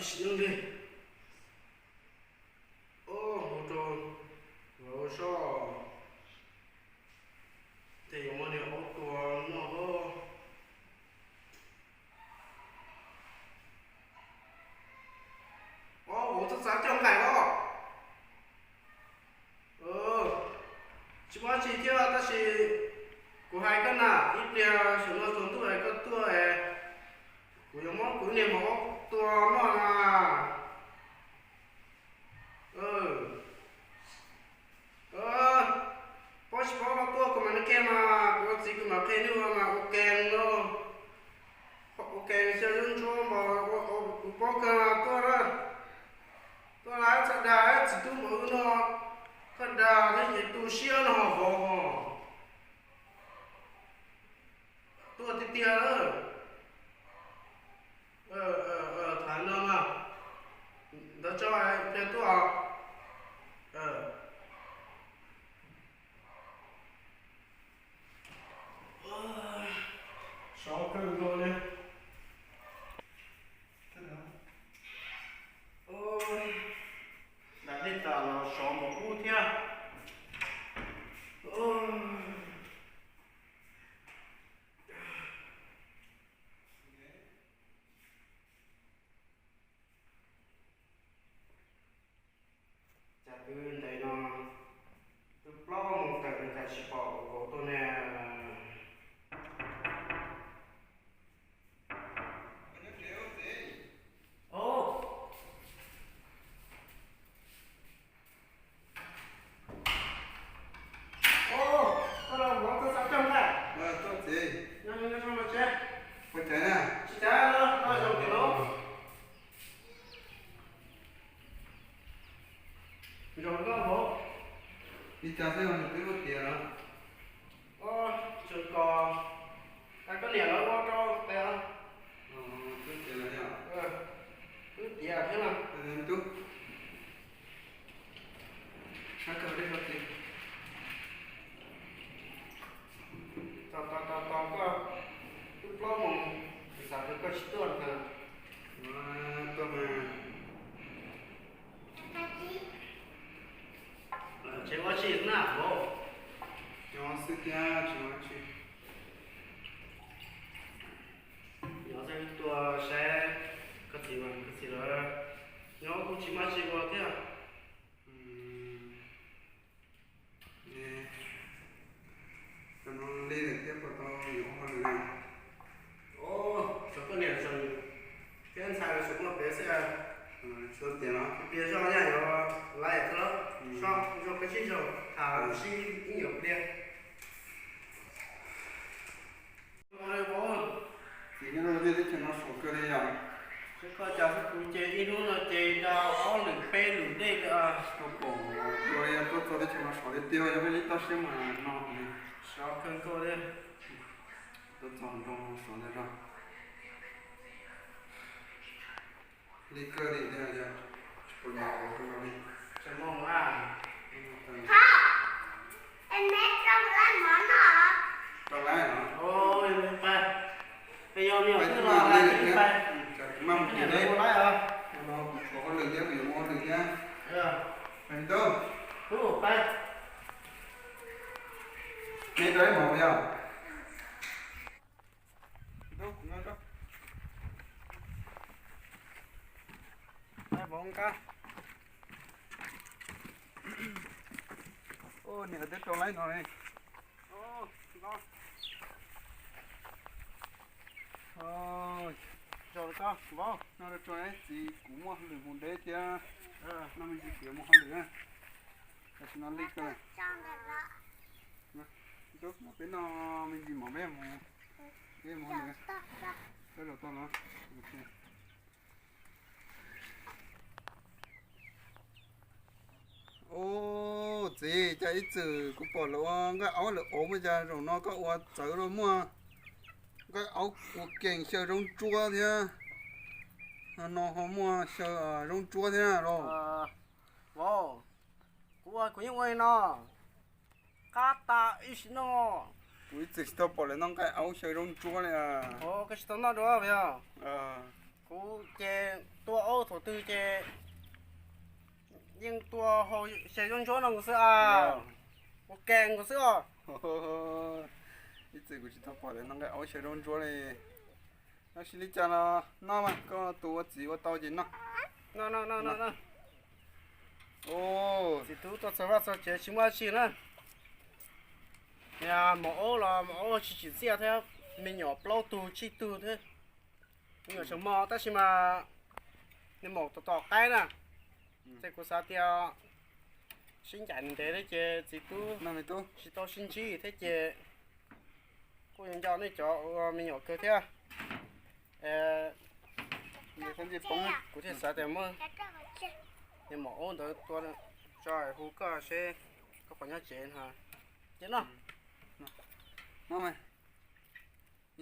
Sim neej li. Ua hauv rau, hauv soj, ces yuav muab niag aub tua noj os. Ob, vauv txhob xav coj nqaim los. Tsis muaj tsi thiab tab sis kuv hais koj na, ib pliag saum no tsaus ntuj es koj tuaj es kuv yuav muab kuv niag maum aub tua noj na. Paub tsis paub los tuaj kuv mam li qhia mas, kuv ua txiv kuv mam qhia nej ua mas ua ke no. Ua ke xyaw zaub ntsuab mas kuv paub kawg, tuaj, tuaj lawm txhob dag txiv tub npaum no, koj dag thiab ces tu siab no ho vauv ho. Tuaj tiag tiag lawm. Tham no mas, ntawd tso, pliag tuaj. Sov kawg nkaus li. Dam dej tas los sov npaum ub thiab. Cas twb ntev no, twb plaub moos tawm no cas tsis pom vauv tuaj ne. Koj los vauv, koj xav coj nqaij? Tsis caiv, tsis caiv, zoo koj vauv. Li cas xwb os, nws twb tuaj tiav lawm. Tseem kom koj niam lawv ua rau pem. Twb tiav lawm, twb tiav thiab mas. Tub, sab kawg dej no ces. Tos tos tos tos koj, twb plaub moos, kuv xav tias koj tsis tuaj ntag. Tuaj mas. Tseem ua tsi na vauv? Nyob xwb thiab tsis ua tsi. Nyob xwb tuaj saib koj txiv mas koj txiv lawv nyob kuj tsis muaj tsi ua thiab. Li lawm thiab puas tau yuav ua hauj lwm? Tsuas koj niam thiab ntxhais lawv tseem muaj pem xwb. Tsis tau tiav los pliag zoj yaj yuav laiv thiab los, zoj koj sib zog tham sib ib nyuag pliag. Txiv, nyob rau tej teb chaws no sov kawg li yom. Seb koj cas xwb, kuv ces ib hnub no ces da ob lwm peb lwm dej li. Tau pom ua li tuaj txog teb chaws no sov tiag tiag, yog peb ib toj siab mas no. Sov kawg nkaus li. Tuaj txog nroo sov ntawd zog. Li kawg li tiag tiag, tsis pom nyob ua li. Tseem muaj mov na? Rau laib los? Pais, yog niam twb los lawm ces pais. Kuv maj mus kuv lawv ua laib os. No kuv tshuav hauj lwm thiab, kuv yuav mus hauj lwm thiab. Pais tub. Pais. Me rau ib mov yog. Niam twb rau laib no li. Zoo li koj vauv, no rau txiv, kuv muaj hauj lwm mus deb thiab. No me ntsis kuv yuav mus hauj lwm na. Tam sim no li kawg. Peb noj me ntsis mov peb mus, peb mus hauj lwm. Peb los tau no. Ub, txiv, cas ib txwm kuv pom lawv ua nqaij aub lawm auv mas cas zaum no koj ua txawv los muaj nqaij aub ua kees xyaw zaub ntsuab thiab, no ho muaj xyaw zaub ntsuab thiab los? Vauv, kuv ua kuv yeej ua li no qab tas ib sim no. Kuv ib txwm tsis tau pom lawv noj nqaij aub xyaw zaub ntsuab li. Koj tsis tau noj dua os? Kuv ces tua aub thaum twg ces yeej tua hau xyaw zaub ntsuab no nkaus xwb a. Ua ke nkaus xwb os. Ib txwm kuv tsis tau pom lawv noj nqaij aub xyaw zaub ntsuab li. Noj sis li cas los noj mas, koj tus ua txiv ua tau ces noj. Txiv tub tuaj txog vaj txog tsev tsis muaj dab tsi na. Niag maum aub los maum aub tsis tsim txiaj thiab, me nyuam plaub tug tsib tug thiab. Me nyuam tseem mos tab sis mas nws maum tom tom qaib na. Ces kuv xav tias sib ncaim ntev thiab ces txiv tub tsis tau sib ntsib thiab ces kuj yuav nco nej cov ua me nyuam kawg thiab. Kuv thiaj xav tias muab niag maum aub ntawd tua tso hu koj seb koj puas nyob tsev no. Ces no, me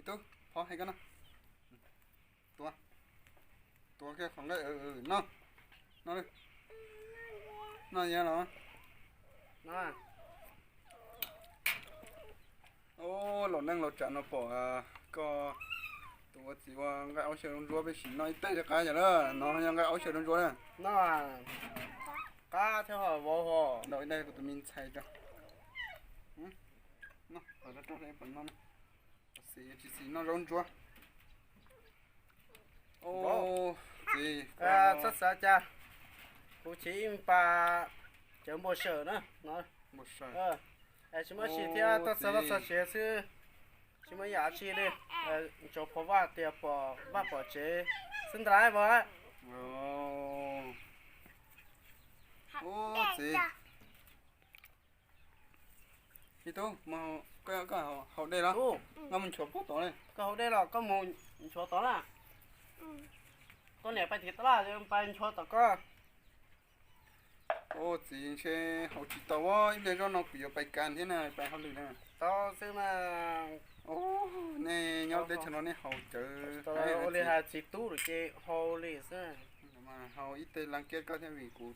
tub, phov hais koj no. Tua, tua kiag qhov nqaij no, no, no ya los. Ub, laus neej laus tsav no pom koj tus ua txiv ua nqaij aub xyaw zaub ntsuab peb sim noj ib teg rov qab yom na. No yog nqaij aub xyaw zaub ntsuab na. No, qab thiab ho vauv ho. Ntaus ib daig kuv tus me ntxhais tso. Noj, tsis xis noj zaub ntsuab. Txhob xav cas, kuv chim ib pas cawv npua sawm na. Tsis muaj dab tsi thiab, tuaj txog vaj txog tsev xwb, tsis muaj ib yam dab tsi li. Ntsoov phov vaj tias pom vaj pom tsev xwb ntag lauj. Ub, txiv. Me tub, koj haus dej los? Koj mus nchuav pob tod li. Koj haus dej los koj mus nchuav tod na. Koj niam pais tim tab laj, pais nchuav tom koj. Ub, txiv, ntshe haus tsis tau, ib pliag zoj no kuv yuav pais kas thiab na, pais hauj lwm na. Tau xwb mas. Nej nyob teb chaws no nej haus cawv ua li hais txiv tub lawm ces haus li xwb. Haus ib teg laj kiab koj thiab vim kuv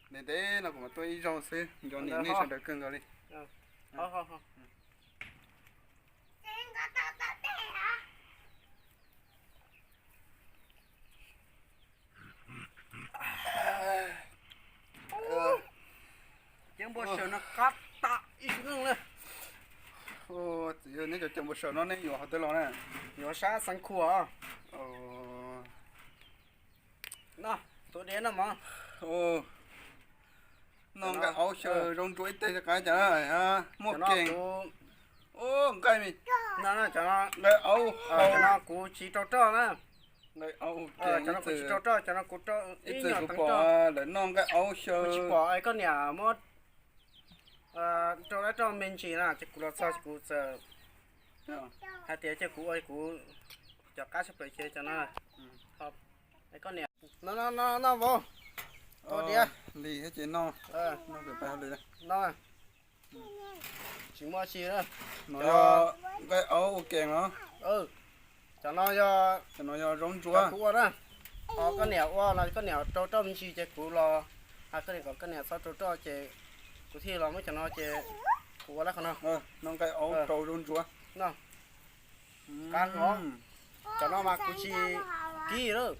ntev ntev no kuv mam tuaj ib zaug xwb, nco niam nej sawv daws kawg nkaus li. Cov npua sawm no qab tas ib sim neej li. Txiv, neb cov cov npua sawm no nej yuav qhov twg los na? Yuav sab Xeev Khuam. No, tuav diav no mog. Noj nqaij aub xyaw zaub ntsuab ib teg rov qab cas muaj keeg. Nqaij, nqaij aub, cov no kuv tsis rau roj na. Cov no kuv tsis rau roj, cov no kuv rau ib nyuag teev roj. Lawv noj nqaij aub xyaw. Kuv tsis pom koj niam muab rau dab roj me ntsis na, ces kuv los txog ces kuv txawm hais tias cia kuv ua kuv cov qab tshaj plaws ces cov no. Koj niam, no no no vauv, tua diav. Li thiab ces no, no pem pais hauj lwm. No, tsis muaj dab tsi. No yog nqaij aub ua keeg los? Cov no yog, cov no yog zaub ntsuab kuv ua na. Ho koj niam ua los koj niam rau roj me ntsis ces kuv los hais koj niam kom koj niam txhob rau roj ces kuv thiaj los muab cov no ces kuv ua lawm qhov no. No nqaij aub rau zaub ntsuab. No, qab no, cov no mas kuv tsis kib lawm,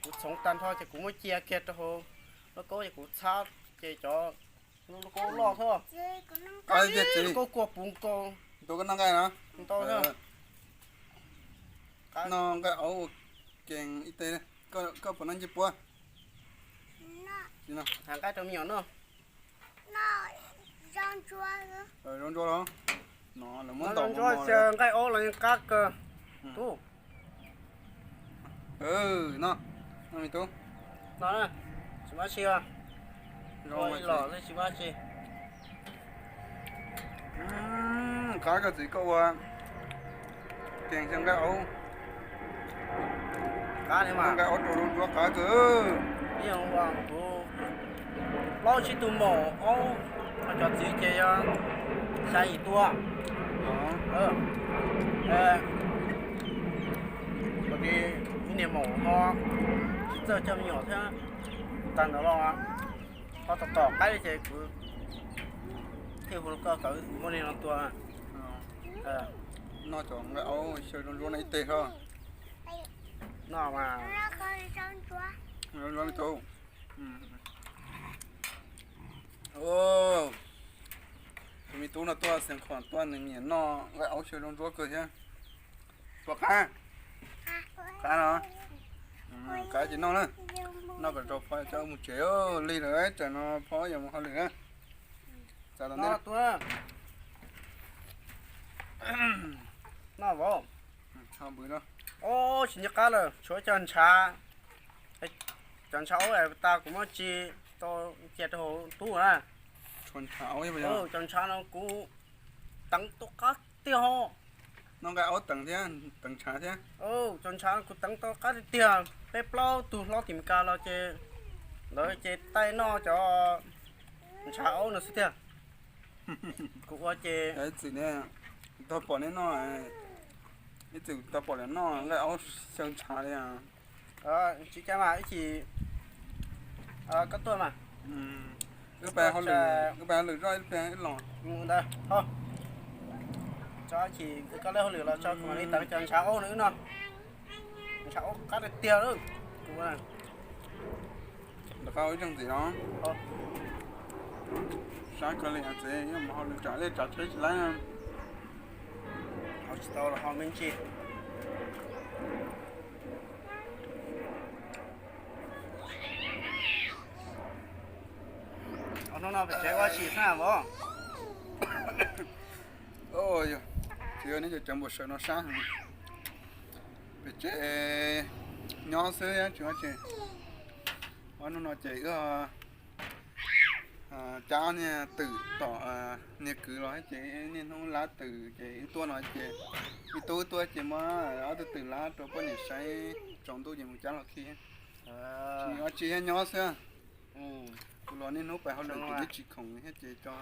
kuv txhoov tag nrho ces kuv muab cia kiag rau hauv lub kaub ces kuv txhab ces cov lub kaub loj xwb. Lub kaub kuag puv nkaus. Ntau xwb. Noj nqaij aub ua keeg ib teg. Koj puas noj ncej puab? Hais nqaij rau me nyuam noj. Zaub ntsuab los? No lawv muab ntaus mos mos lawm. Nqaij aub los yeej qab kawg. Tub, no, no me tub. No, tsis muaj dab tsi. Ua ib los xwb tsis muaj dab tsi. Qab kawg txiv, koj ua keeg xyaw nqaij aub. Qab li mas, nqaij aub rau zaub ntsuab qab kawg. Kuv plaub tsib tug maum aub, cov txiv ces yog xya yim tua. Ib niag maum ho tsis txawj coj me nyuam thiab, tag ntawd los ho tom tom qaib ces kuv thiaj hu rau koj kom muab niag no tua. Noj cov nqaij aub xyaw zaub ntsuab no ib teg soj. No mas. Tus me tub no tuaj xeev khuam tuaj nws nyiam noj nqaij aub xyaw zoo ntsuab kawg thiab. Puas qab? Qab no. Qab ces noj na. Noj kom tau pov coj mus tsev. Lig lawm, tsam no phob yuav mus hauj lwm na. Txav tau ntej. Noj vauv. Ob, tsis nco qab lawm, tshuav cov ntshav. Cov ntshav aub tas kuv muab tsis tau cia rau hauv tub na. Cov ntshav no kuv teev tau qab tiag ho. Noj nqaij aub teev thiab, teev ntshav thiab. Cov ntshav no kuv teev tau qab tiag tiag, peb plaub tug hlob tim Meskas los ces lawv ces taij noj cov ntshav aub no xwb tiag. Kuv ua ces ib txwm tau pom neb noj, ib txwm tau pom lawv noj nqaij aub xyaw ntshav li. Tsis cai mas ib chim koj tuaj mas. Wb pab hauj lwm, wb pab hauj lwm zoj ib pliag wb los. Ntawd, tso ib chim koj lej hauj lwm los tso kuv mam li teev cov ntshav aub no wb noj. Ntshav aub qab tiag tiag lawm. Rov qab ua ib zaug ntxiv no. Sab kawg li txiv, yuav mus hauj lwm tsam dej tsav tsheb tsis laib. Hau tsis tau los hau me ntsis. Hnub no pem tsev ua si xwb vauv. Tsis ua, neb cov cawv npau saws no sab heev. Pem tsev nyob xwb tsis ua tsi. Ua hnub no ces wb cab niag twm tom niag kwv los ces niaj hnub lab twm ces wb tuaj no ces wb tub tuaj ces muab ob tug twm lab rau poj niam saib tsaus ntuj ces mus cab los khi. Tsis ua tsi thiab nyob xwb. Kuv los niaj hnub pais hauj lwm ces twb tsis khoom thiab ces tso.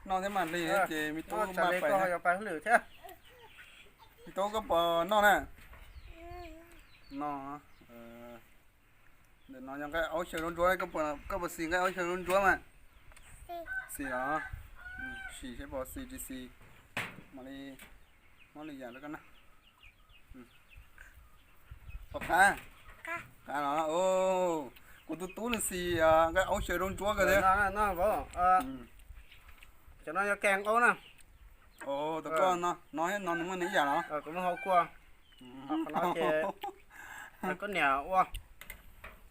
Noj thiab mas li ces me tub mas pais thiab. Me tub koj puas noj na? No, ntawm no yog nqaij aub xyaw zuab ntsuab, koj puas xis nqaij aub xyaw zuab ntsuab mas? Xis los? Sim seb puas xis tsis xis. Mam li muab lwm yam rau koj noj. Puas qab? Qab los? Kuv tus tub nws xis nqaij aub xyaw zuab ntsuab kawg thiab. Cov no yog keeg aub na. Tus koj no thiab no nws muaj nws ib yam los? Kuv muaj hau kua. Qhov no ces koj niam ua,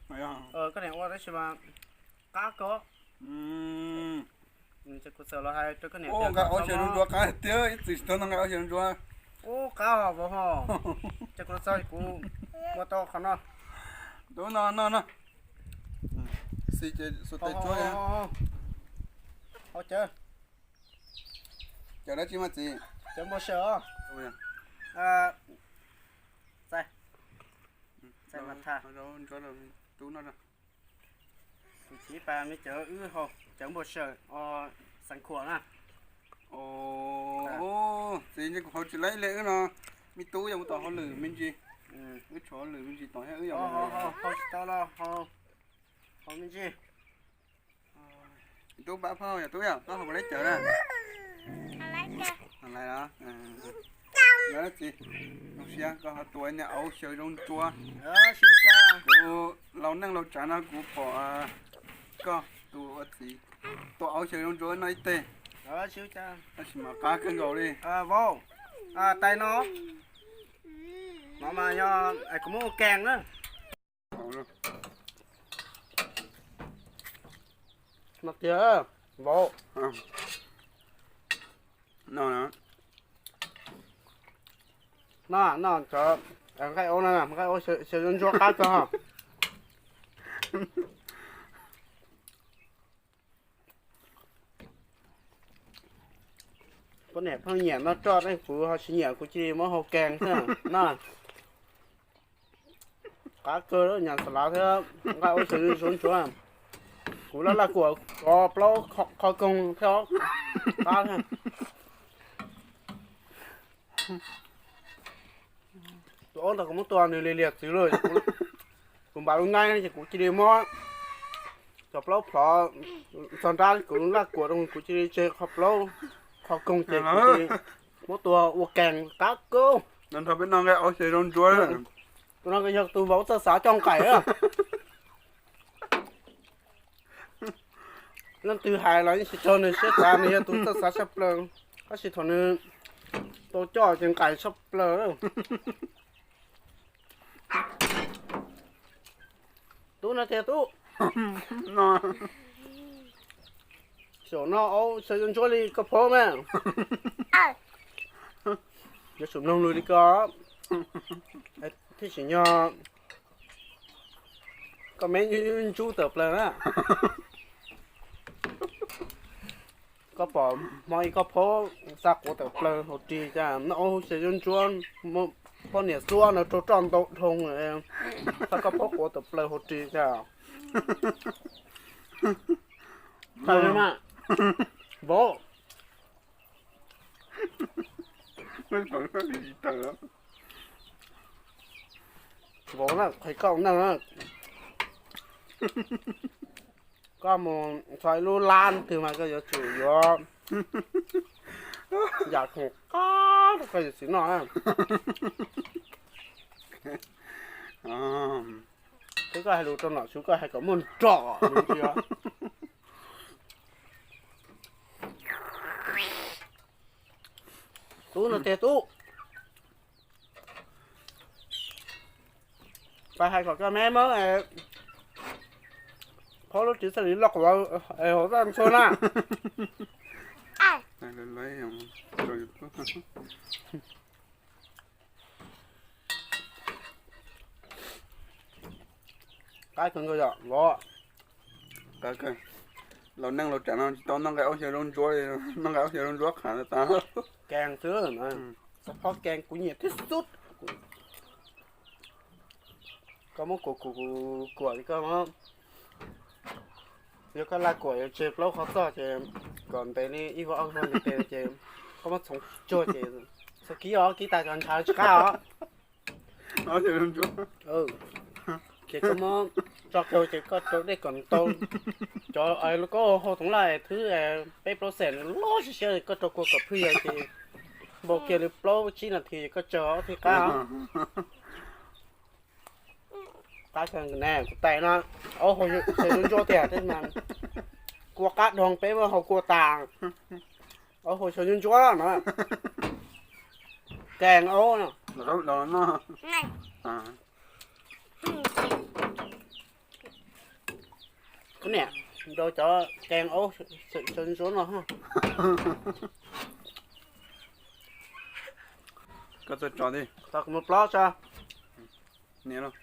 koj niam ua tab sis mas qab kawg. Ces kuv txawm los hais rau koj niam tias nqaij aub xyaw zuab ntsuab qab tiag, ib txwm tsis tau noj nqaij aub xyaw zuab ntsuab. Ub, qab hos vauv hos. Ces kuv los txog kuv ua tau qhov no. Tub no noj no. Xis ces xuas tes tsuab. Hau cawv. Cawv dab tsi mas txiv? Cawv npau suav os. Tub no. Kuv txiv pas me cawv wb hau cawv npau suav os, xeev khuam na. Txiv ntshe kuv hau tsis laib li wb no, me tub yog mus tom hauj lwm me ntsis. Wb tshuav hauj lwm me ntsis tom thiab wb yog hau tsis tau los hau me ntsis. Tub pab phauj yog tub yog pab hau puas laib cawv na? Lawv txiv, zoo siab koj ho tua niag aub xyaw zoo ntsuab. Kuv laus neej laus tsav no kuv pom koj tus ua txiv tua aub xyaw zoo ntsuab noj ib teg. Tab sis mas qab kawg nkaus li. Vauv, tais no, no mas yog kuv muab ua keeg na. No tiag, vauv. No, no, cov nqaij aub no, nqaij aub xyaw ntsuab qab kawg. Poj niam pheej nyiam noj roj ne, kuv ho tsis nyiam, kuv cia li muab hau keeg xwb na. Qab kawg, nyam xas lav thiab nqaij aub xyaw zuab ntsuab. Kuv laj laj kuam cov plaub qhov koog thiab qab thiab. Tus aub ntawd kuv muab tua nws liag liag txwv lawm. Kuv npam lub naib ces kuv cia li muab cov plaub plhov txog nrab, kuv laj kuam rau kuv cia li tseg qhov plaub qhov koog ces kuv cia li Muab tua ua keeg qab kub. Nrog peb noj nqaij aub xyaw zaub ntsuab. Tus no yog tus vauv txawj xav coj nqaim. Leej twg hais los yeej tsis raug nws siab xav, nws yog tus txawj xav tshaj plaws. Tab sis thaum nws tau coj ces nqaim tshaj plaws. Tub no tiag tub. Saum no aub xyaw zaub ntsuab li koj phob mas. Yuav tsum mloog lus li ko thiaj tsim nyog koj me ntsuab tawm plaws na. Koj pom hmo ib koj phob xa quav tawm plaws hauv ris, cas noj aub xyaw zaub ntsuab, poj niam xuab no raug roj ntau dhau, xa koj phob quav tawm plaws hauv ris cas. Vauv, vauv na, qhia koj ua neej na. Koj mus txog ib lub lab twg mas koj yuav tsum yuav yam khoom qab rau koj yawm txiv noj na. Twb koj hais lus rau nom tswv koj hais kom muaj nrom. Tub no tiag tub. Pab hais kom koj me muab phob lub ris txhaj li loj qhuav hauv zaj ntxhua na. Qab kawg nkaus yom vauv. Laus neej laus tsav no tsis tau noj nqaij aub xyaw zaub ntsuab li, noj nqaij aub xyaw zaub ntsuab qhav tas. Keeg xwb, xav phob keeg kuv nyiam tib xub. Koj muab kuam kuam kuam kuam li koj, yog koj laj kuam yuav tseg plaub qhov txoj ces kom ntev li ib vuag ob vuag ntev ces koj muab txhoov tsuag ces txhoov kib os, kib tas cov ntshav tsis qab os. Ces koj muab tso rau ces koj rau dej kom ntau. Cov lub kaub hau thoov laj thwb peb plaub xees loj siab siab, koj rau kua kom phwj yawg ces npau kiag li plaub tsib nas this ces koj tsaws ob thiaj qab. Qab kawg na, kuv tais no, aub hau xyaw zaub ntsuab tiag, kua qab dhau peb muab hau kua tas. Aub hau xyaw zaub ntsuab no, keeg aub no. Koj niam, nrau cov keeg aub xyaw zaub ntsuab no. Koj txawj tso tiag. Tau kuv mus plob tso. Niam lauj.